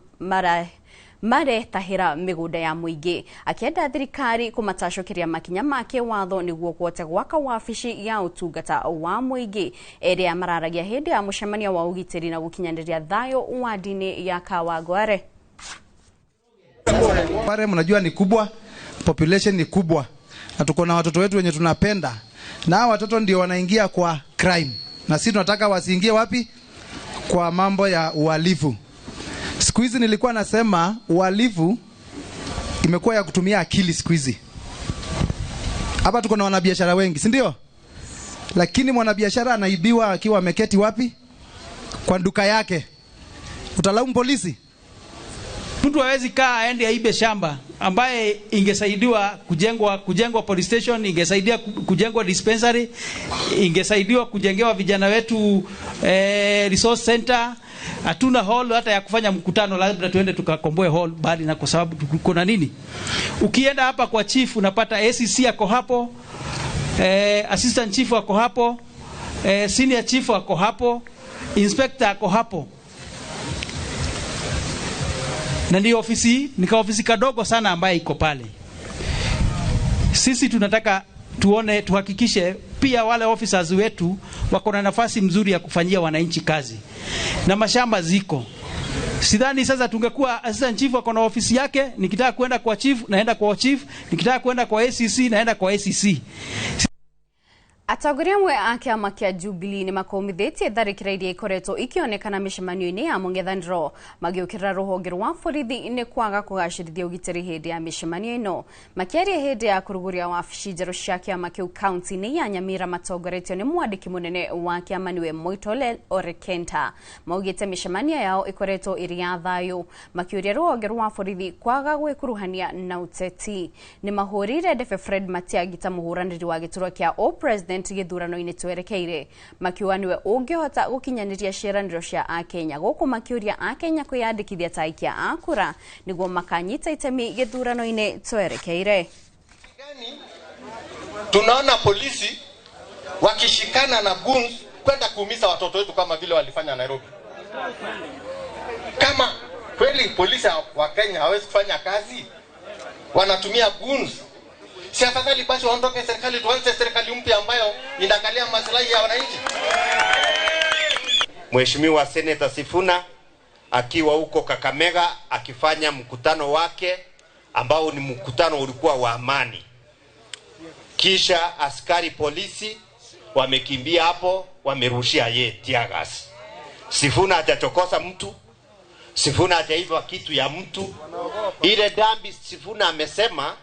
maretahĩra mĩgũnda ya mũingĩ, akĩenda thirikari kũmatacũkĩria makinya ma kĩwatho nĩguo kũhote gwaka wabici ya ũtungata wa mũingĩ ĩrĩa mararagia hĩndĩ ya mũcemanio wa ũgitĩri na gũkinyanĩria thayũ wadi-inĩ ya Kawangware. Pare mnajua ni kubwa, population ni kubwa, na tuko na watoto wetu wenye tunapenda, na hawa watoto ndio wanaingia kwa crime, na sisi tunataka wasiingie wapi? Kwa mambo ya uhalifu. Siku hizi nilikuwa nasema uhalifu imekuwa ya kutumia akili siku hizi. Hapa tuko na wanabiashara wengi, si ndio? Lakini mwanabiashara anaibiwa akiwa ameketi wapi? Kwa duka yake. Utalaumu polisi? Mtu hawezi kaa aende aibe shamba ambaye ingesaidiwa kujengwa police station, ingesaidia kujengwa dispensary, ingesaidiwa kujengewa vijana wetu resource center. Hatuna hall hata ya kufanya mkutano, labda tuende tukakomboe hall bali, na kwa sababu kuna nini? Ukienda hapa kwa chief unapata ACC ako hapo, assistant chief ako hapo, senior chief ako hapo, inspector ako hapo. Na ndio ofisi, ni ka ofisi kadogo sana ambaye iko pale. Sisi tunataka tuone, tuhakikishe pia wale officers wetu wako na nafasi mzuri ya kufanyia wananchi kazi. Na mashamba ziko. Sidhani sasa tungekuwa assistant chief wako na ofisi yake, nikitaka kwenda kwa chief naenda kwa chief, nikitaka kwenda kwa ACC naenda kwa ACC. Atongoria amwe a kĩama kĩa Jubilee nĩ makũmithĩtie tharĩkĩra iria ikoretwo ikĩonekana mĩcemanio-inĩ ya mũng'ethanĩro, magĩũkĩrĩra rũhonge rwa borithi nĩ kwaga kũgacĩrithia ũgitĩri hĩndĩ ya mĩcemanio ĩno. Makĩaria hĩndĩ ya kũrugũria wabici njerũ cia kĩama kĩu kaunti-inĩ ya Nyamira matongoretio nĩ mwandĩki mũnene wa kĩama nĩwe Moitole Orekenta, maugĩte mĩcemanio yao ĩkoretwo ĩrĩ ya thayũ, makĩũria rũhonge rwa borithi kwaga gwĩkuruhania na ũteti. Nĩ mahũrĩire ndebe Fred Matiang'i ta mũhũranĩri wa gĩturwa kĩa o president gĩthurano-inĩ twerekeire, makiuga nĩwe ũngĩhota gũkinyanĩria ciĩranĩro cia akenya, gũkũ makĩũria akenya kwĩyandĩkithia ta aikia a kura nĩguo makanyita itemi gĩthurano-inĩ twerekeire. Tunaona polisi wakishikana na goons kwenda kuumiza watoto wetu kama vile walifanya Nairobi. Kama kweli polisi wa Kenya hawezi kufanya kazi, wanatumia goons. Si afadhali basi waondoke serikali, tuanze serikali mpya ambayo inaangalia maslahi ya wananchi. Mheshimiwa Senator Sifuna akiwa huko Kakamega akifanya mkutano wake ambao ni mkutano ulikuwa wa amani. Kisha askari polisi wamekimbia hapo, wamerushia ye tear gas. Sifuna hajachokosa mtu, Sifuna hajaiba kitu ya mtu. Ile dhambi Sifuna amesema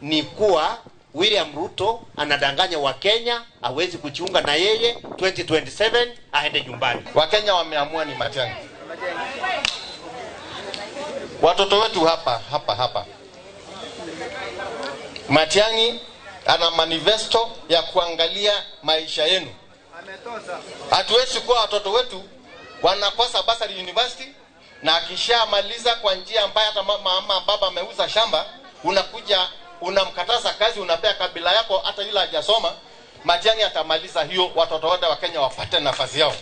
ni kuwa William Ruto anadanganya wa Kenya, hawezi kujiunga na yeye 2027 aende nyumbani. Wakenya wameamua ni Matiang'i. Watoto wetu hapa hapa hapa. Matiang'i ana manifesto ya kuangalia maisha yenu. Hatuwezi kuwa watoto wetu wanakosa basari university, na akishamaliza kwa njia ambayo hata mama baba ameuza shamba, unakuja unamkataza kazi, unapea kabila yako hata ila hajasoma. Matiang'i atamaliza hiyo, watoto wote wa Kenya wapate nafasi yao.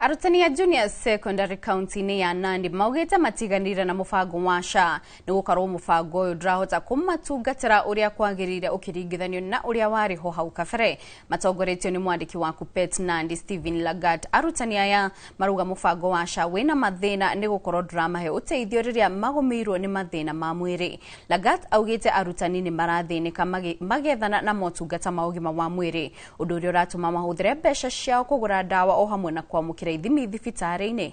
Arutani a junior secondary county-inĩ ya Nandi maugĩte matiganĩire na mũbango wa SHA nĩ gũkorwo mũbango ũyũ ndũrahota kũmatungatĩra ũrĩa kwagĩrĩire ũkĩringithanio na ũrĩa warĩ ho hau kabere. Matongoretio nĩ mwandĩki wa Kuppet Nandi Stephen Lagat, arutani aya marauga mũbango wa SHA wĩna mathĩna nĩ gũkorwo ndũramahe ũteithio rĩrĩa magũmĩirwo nĩ mathĩna ma mwĩrĩ. Lagat augĩte arutani nĩ marathĩnĩka magethana na motungata ma ũgima wa mwĩrĩ, ũndũ ũrĩa ũratũma mahũthĩre mbeca ciao kũgũra ndawa o hamwe na kwamũkĩra ithimi thibitarĩ-inĩ.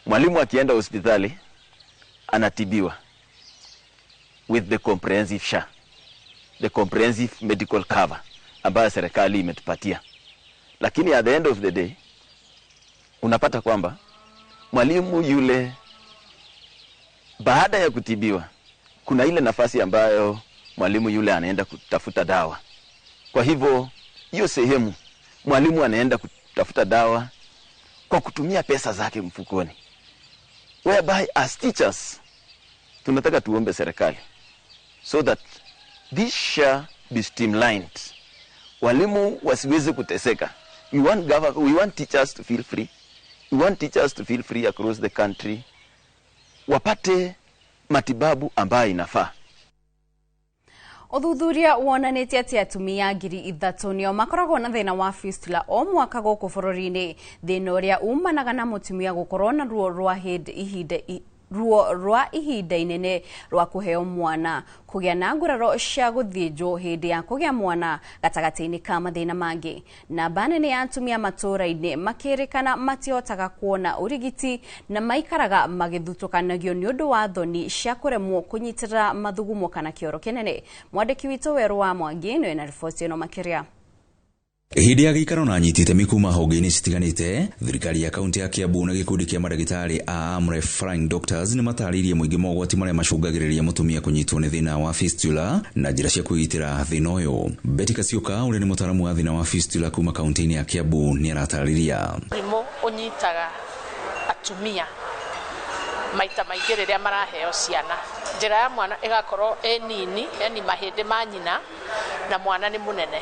Mwalimu akienda hospitali anatibiwa with the comprehensive SHA, the comprehensive medical cover. ambayo serikali imetupatia. Lakini at the end of the day unapata kwamba mwalimu yule baada ya kutibiwa kuna ile nafasi ambayo mwalimu yule anaenda kutafuta dawa. Kwa hivyo hiyo sehemu mwalimu anaenda kutafuta dawa kwa kutumia pesa zake mfukoni. Whereby as teachers tunataka tuombe serikali so that this shall be streamlined. Walimu wasiweze kuteseka. We want teachers to feel free. We want teachers to feel free across the country. Wapate matibabu ambayo inafaa. Ũthuthuria wonanĩtie atĩ atumia 3,000 nĩo makoragwo na thĩna wa fistula o mwaka gũkũ bũrũri-inĩ, thĩna ũrĩa umanaga na mũtumia gũkorwo na ruo rwa ihinda inene rwa kũheo mwana, kũgĩa na nguraro cia gũthĩnjwo hĩndĩ ya kũgĩa mwana gatagatĩ-inĩ ka mathĩna mangĩ. Namba nene ya atumia matũũra-inĩ makĩrĩkana matihotaga kuona ũrigiti na maikaraga magĩthutũkanagio nĩ ũndũ wa thoni cia kũremwo kũnyitĩrĩra mathugumo kana kĩoro kĩnene. Mwandĩki witũ Werũ wa Mwangi nĩwe na riboti ĩno makĩria. Hĩndĩ ya gĩikaro na anyiti itemi kuma honge-inĩ citiganĩte, thirikari ya kaunti ya Kiambu na gĩkundi kĩa mandagĩtarĩ a Amref Flying Doctors nĩ matarĩirie mũingĩ mogwati marĩa macũngagĩrĩria mũtumia kũnyitwo nĩ thĩna wa fistula na njĩra cia kwĩgitĩra thĩna ũyũ. Betty Kasioka ũrĩa nĩ mũtaaramu wa thĩna wa fistula kuma kaunti-inĩ ya Kiambu nĩ aratarĩria. Mũrimũ ũnyitaga atumia maita maingĩ rĩrĩa maraheo ciana. Njĩra ya mwana ĩgakorwo ĩ nini, yani mahĩndĩ ma nyina na mwana nĩ mũnene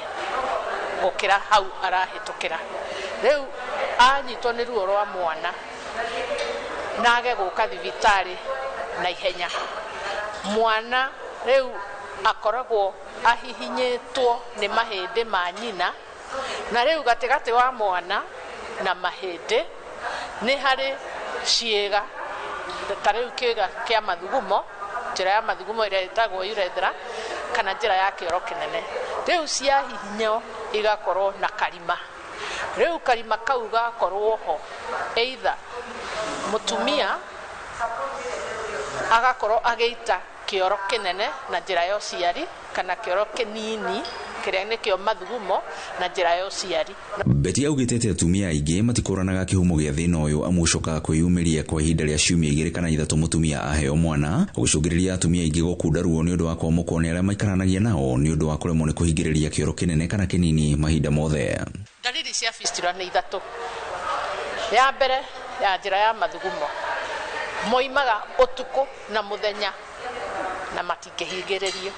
gũkĩra hau arahĩtũkĩra. Rĩu anyitwo nĩ ruo rwa mwana na age gũka thibitarĩ na ihenya, mwana rĩu akoragwo ahihinyĩtwo nĩ mahĩndĩ ma nyina, na rĩu gatagatĩ wa mwana na mahĩndĩ nĩ harĩ ciĩga ta rĩu kĩĩga kĩa mathugumo, njĩra ya mathugumo ĩrĩa ĩtagwo urethra kana njĩra ya kĩoro kĩnene. Rĩu ciahihinywo igakorwo na karima. Rĩu karima kau gakorwo ho, either mũtumia agakorwo agĩita kĩoro kĩnene na njĩra ya ũciari kana kĩoro kĩnini kĩrĩa nĩkĩo mathugumo na njĩra ya ũciari. Betty augĩte atĩ atumia aingĩ matikũranaga kĩhumo gĩa thĩna ũyũ amu ũcokaga kwĩyumĩria kwa ihinda rĩa ciumia 2 kana 3 mũtumia aheo mwana, gũcũngĩrĩria atumia aingĩ gũkunda ruo nĩ ũndũ wa kwamũkwo nĩ arĩa maikaranagia nao nĩ ũndũ wa kũremwo nĩ kũhingĩrĩria kĩoro kĩnene kana kĩnini mahinda mothe. Ndariri cia fistula nĩ 3. Ya mbere ya njĩra ya mathugumo, moimaga ũtukũ na mũthenya na matingĩhingĩrĩrio.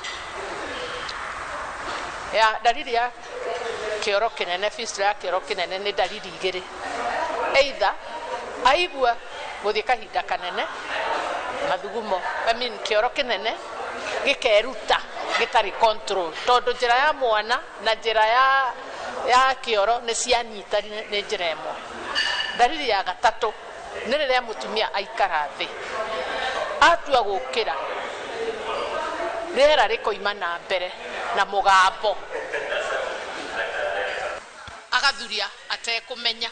Ya dalili ya kĩoro kĩnene, fistula ya kĩoro kĩnene nĩ dalili 2. Either aigua gũthiĩ kahinda kanene mathugumo, kĩoro kĩnene gĩkeruta gĩtarĩ control, tondũ njĩra ya mwana na njĩra ya kĩoro nĩ cianyitanire nĩ njĩra ĩmwe. Dalili ya gatatũ nĩ rĩrĩa mũtumia aikara thĩ atua gũkĩra, rĩera rĩkoima na mbere na mũgambo, agathuria atekũmenya.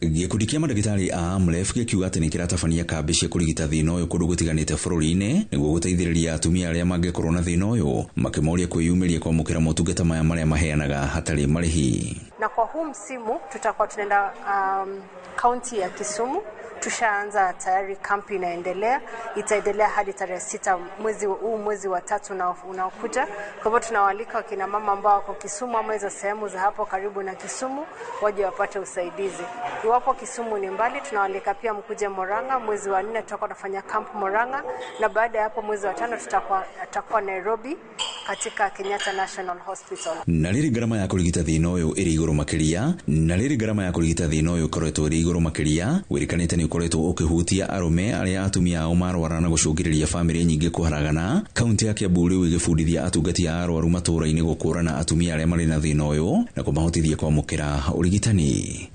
Gĩkundi kĩa mandagĩtarĩ a Amref gĩkiuga atĩ nĩ kĩratabania kambĩ cia kũrigita thĩna ũyũ kũndũ gũtiganĩte bũrũri-inĩ nĩguo gũteithĩrĩria atumia arĩa mangĩkorwo na thĩna ũyũ, makĩmoria kwĩyumĩria kwamũkĩra motungata maya marĩa maheanaga hatarĩ marĩhi. Na kwa huu msimu tutakuwa tunaenda kaunti ya Kisumu. Tushaanza tayari, kampi inaendelea, itaendelea hadi tarehe 6 mwezi huu, mwezi wa 3 unaokuja. Kwa hivyo tunawaalika wakina mama ambao wako Kisumu ama hizo sehemu za hapo karibu na Kisumu waje wapate usaidizi. Iwapo Kisumu ni mbali, tunawaalika pia mkuje Murang'a. Mwezi wa 4 tutakuwa tunafanya kamp Murang'a, na baada ya hapo mwezi wa 5 tutakuwa Nairobi katika Kenyatta National Hospital. Na rĩrĩ ngarama ya kũrigita thĩna ũyũ ĩrĩ igũrũ makĩria, na rĩrĩ ngarama ya kũrigita thĩna ũyũ ĩkoretwo ĩrĩ igũrũ makĩria, wĩrĩkanĩte nĩ ũkoretwo ũkĩhutia arũme arĩa atumia ao marwara na gũcũngĩrĩria bamĩrĩ nyingĩ kũharagana. Kaunti ya Kiambu rĩu ĩgĩbundithia atungati a arwaru matũũra-inĩ gũkũrana atumia arĩa marĩ na thĩna ũyũ na kũmahotithia kwamũkĩra ũrigitani.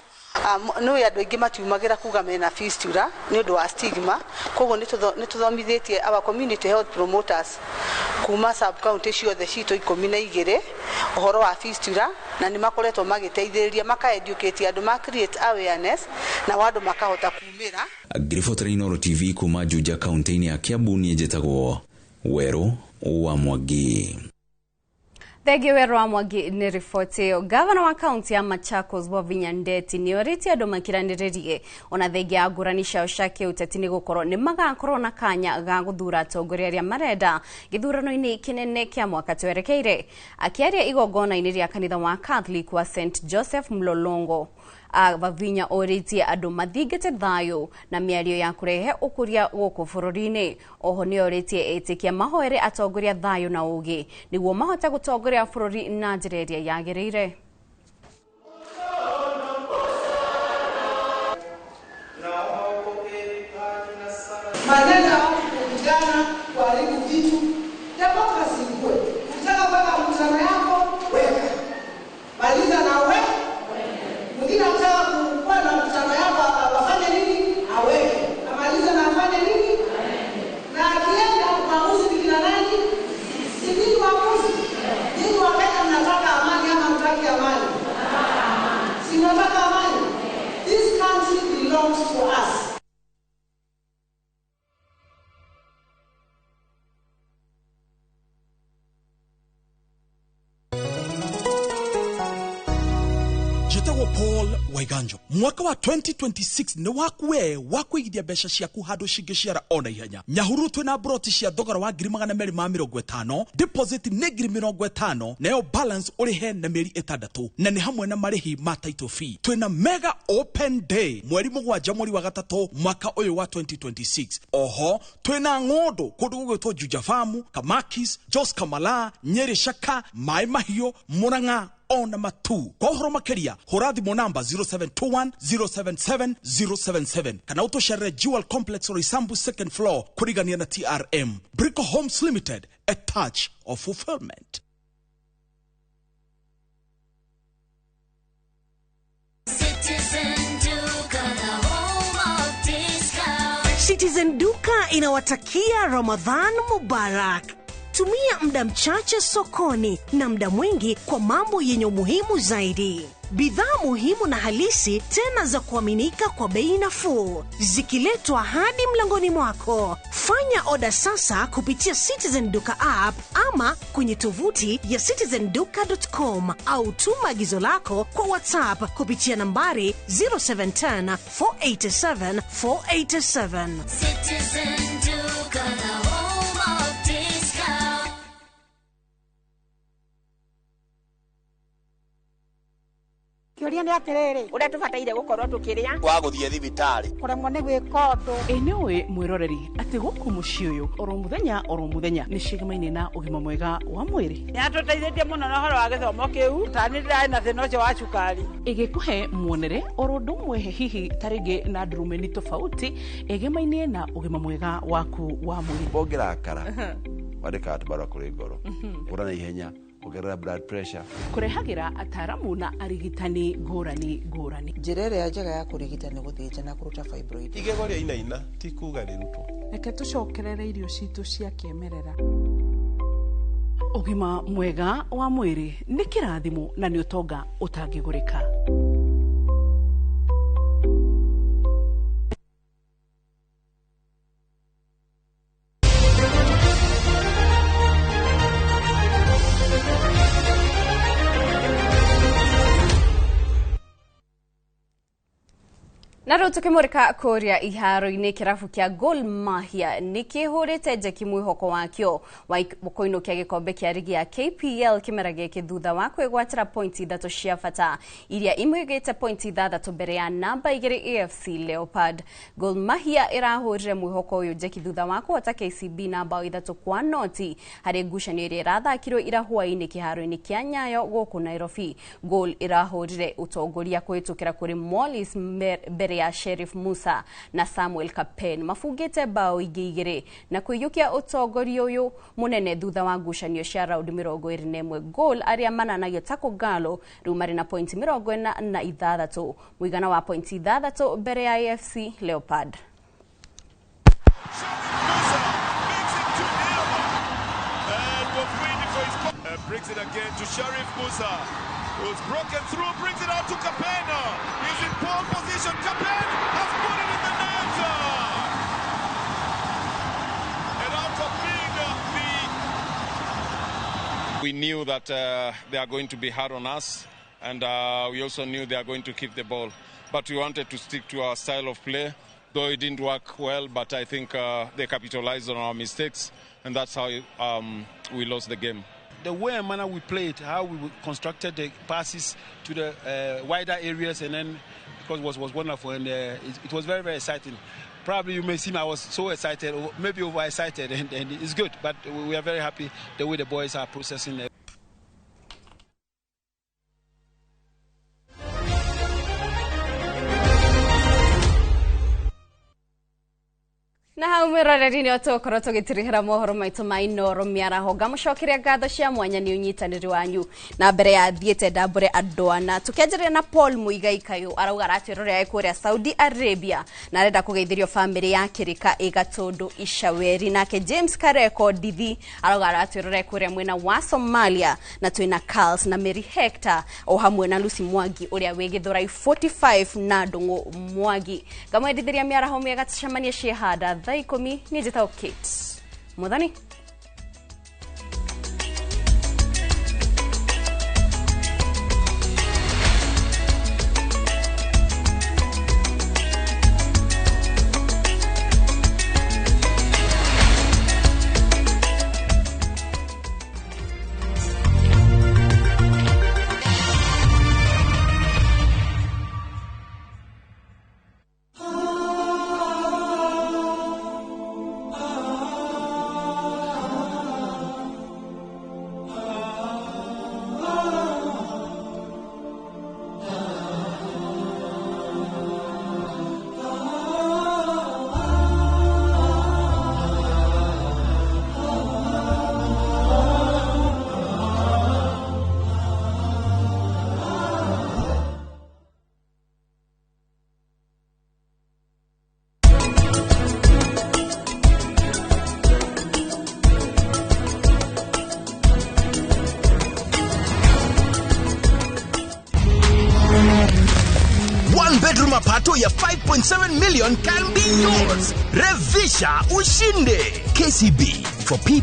No andũ aingĩ matiumagĩra kuga mena fistula nĩ ũndũ wa stigma, koguo nĩ tũthomithĩtie our community health promoters kuma sub county ciothe citũ 12 ũhoro wa fistula, na nĩ makoretwo magĩteithĩrĩria maka educate andũ, ma create awareness na andũ makahota kumĩra. Ngiribotera Inooro TV kuma Juja kaunti-inĩ ya Kiambu, niĩ njĩtagwo Werũ wa Mwangi. Thengio werũ wa Mwangi nĩ riboti ĩyo. Gavana wa kaunti ya Machakos Wavinya Ndeti nĩ orĩtie andũ makiranĩrĩrie ona thengia ya ngũrani ciao cia kĩũteti nĩ gũkorwo nĩ magakorwo na kanya ga gũthura atongoria arĩa marenda gĩthurano-inĩ kĩnene kĩa mwaka twerekeire. Akĩaria igongona-inĩ rĩa kanitha wa Catholic wa St Joseph Mlolongo, Wavinya orĩtie andũ mathingate thayũ na mĩario ya kũrehe ũkũria gũkũ bũrũri-inĩ. Oho nĩ orĩtie etĩkia mahoere atongoria thayũ na ũgĩ nĩguo mahote gũtongoria bũrũri na njĩra ĩrĩa yagĩrĩire. Maneno ya watu kupigana, kuharibu vitu, demokrasi ikue. Ukitaka kuweka mkutano yako, weka. Maliza na we. Mwingine anataka kuwa na mkutano yako, afanye nini? Aweke. Amaliza na afanye nini? Na akienda maamuzi ni kina nani? Si ninyi waamuzi? Ninyi wa Kenya mnataka amani ama mtaki amani? Si mnataka amani? This country belongs to us. Njĩtagwo Paul Waiganjo. Mwaka wa 2026 nĩ waku we wa kũigithia mbeca ciaku handũ cingĩciara ona ihenya. Nyahururu twĩna broti cia thogora wa 250,000, deposit nĩ 50,000, nayo balance ũrĩhe na mĩeri 6, na nĩ hamwe na marĩhi ma title fee. Twĩna mega open day mweri 7 mweri wa 3 mwaka ũyũ wa 2026. Oho twĩna ng'ũndũ kũndũ gũgwĩtwo Juja Farm, Kamakis, Jos Kamala, Nyeri Shaka, Maĩ Mahiũ, Murang'a ona matu. Kwa ũhoro makĩria hũra thimũ namba 0721 077 077 kana ũtũcerere Jewel Complex Roysambu second floor kũrigania na TRM. Brico Homes Limited, a touch of fulfillment. Citizen Duka, the home of discount. Citizen Duka inawatakia Ramadhan Mubarak. Tumia muda mchache sokoni na muda mwingi kwa mambo yenye umuhimu zaidi. Bidhaa muhimu na halisi tena za kuaminika kwa bei nafuu, zikiletwa hadi mlangoni mwako. Fanya oda sasa kupitia Citizen Duka app ama kwenye tovuti ya citizenduka.com au tuma agizo lako kwa WhatsApp kupitia nambari 0710 487 487. Citizen Duka, the home of discount. Kĩũria nĩ atĩrĩrĩ, ũrĩa tũbataire gũkorwo tũkĩrĩa wa gũthiĩ thibitarĩ kũremwo nĩ gwĩka ũndũ. Ĩ nĩũĩ mwĩroreri atĩ gũkũ mũciĩ ũyũ oro mũthenya nĩ cigamaine na ũgima mwega wa mwĩrĩ. Nĩatũteithĩtie mũno na ũhoro wa gĩthomo kĩu, ta nĩ ndĩrarĩ na thĩna ũcio wa cukari. Ĩgĩkũhe muonere oro ũndũ ũmwe hihi ta rĩngĩ na ndurumeni tofauti ĩgemaine na ũgima mwega waku wa mwĩrĩ. Ũngĩrakara wandĩkaga tũbarũa kũrĩ ngoro, ũra na ihenya, ongerera blood pressure. Kũrehagĩra ataaramu na arigitani ngũrani ngũrani. Njĩra ĩrĩa njega ya kũrigita nĩ gũthĩnja na kũruta fibroid. Igego rĩa inaina ti kuga rĩrutwo. Reke tũcokerere irio citũ cia kĩmerera. Ũgima mwega wa mwĩrĩ nĩ kĩrathimo na nĩ ũtonga ũtangĩgũrĩka. Na rĩu tũkĩmũrĩka kũrĩa iharo-inĩ, kĩrabu kĩa Gor Mahia nĩ kĩhũrĩte njeki mwĩhoko wakĩo wa kũinũkia gĩkombe kĩa rigi ya KPL kĩmera gĩkĩ thutha wa kwĩgwatĩra pointi 3 cia bata iria imũigĩte pointi 6 mbere ya namba 2 AFC Leopard. Gor Mahia ĩrahũrire mwĩhoko ũyũ njeki thutha wa kũhota KCB na bao 3-0 harĩ ngucanio ĩrĩa ĩrathakirwo ira hwaĩ-inĩ kĩharo-inĩ kĩa Nyayo gũkũ Nairobi. Gor ĩrahũrire ũtongoria kũhĩtũkĩra kũrĩ Morris mbere ya Sheriff Musa na Samuel Kapen mabungĩte bao ingĩ 2 na kũiyũkia ũtongoria ũyũ mũnene thutha wa ngucanio cia raundi 21. Gor arĩa mananagio ta Kogalo rĩu marĩ na pointi 46, mũigana wa pointi 6 mbere ya AFC Leopard. Brings it again to Sheriff Musa, who's broken through, brings it out to Kapena. He's in pole position. Kapen has put it in the net. And out of being the We knew that they are going to be hard on us, and we also knew they are going to keep the ball. But we wanted to stick to our style of play, though it didn't work well, but I think they capitalized on our mistakes, and that's how we lost the game. The way and manner we played, how we constructed the passes to the wider areas, and then because it was wonderful, and it was very, very exciting. Probably you may see me, I was so excited, maybe overexcited, and it's good, but we are very happy the way the boys are processing it. Na hau mwiroreri nä tåkorwo tå gä tirihä ra mohoro maitå ma Inoro mĩaraho ngamũcokeria ngatho cia mwanya nĩ ũnyitanĩri wanyu na mbere ya thiĩte ndambũre andũ ana tũkĩanjĩrĩria na Paul Muigai Kayũ arauga aratwĩrorera kũrĩa Saudi Arabia na arenda kũgeithĩrio bamĩrĩ ya Kĩrĩka ĩgatũndũ Icaweri. Nake James Kareko Ndithi arauga aratwĩrorera kũrĩa mwena wa Somalia, na twĩna Carls na Mary Hector o hamwe na Lucy Mwangi ũrĩa wĩ Gĩthũrai 45 na Ndũng'ũ Mwangi. Ngamwendithĩria mĩaraho mĩega, tũcemanie ciĩhanda thaa 10. Niĩ njĩtagwo Kate Muthoni. Mapato ya 5.7 million can be yours. Revisha ushinde. KCB for people.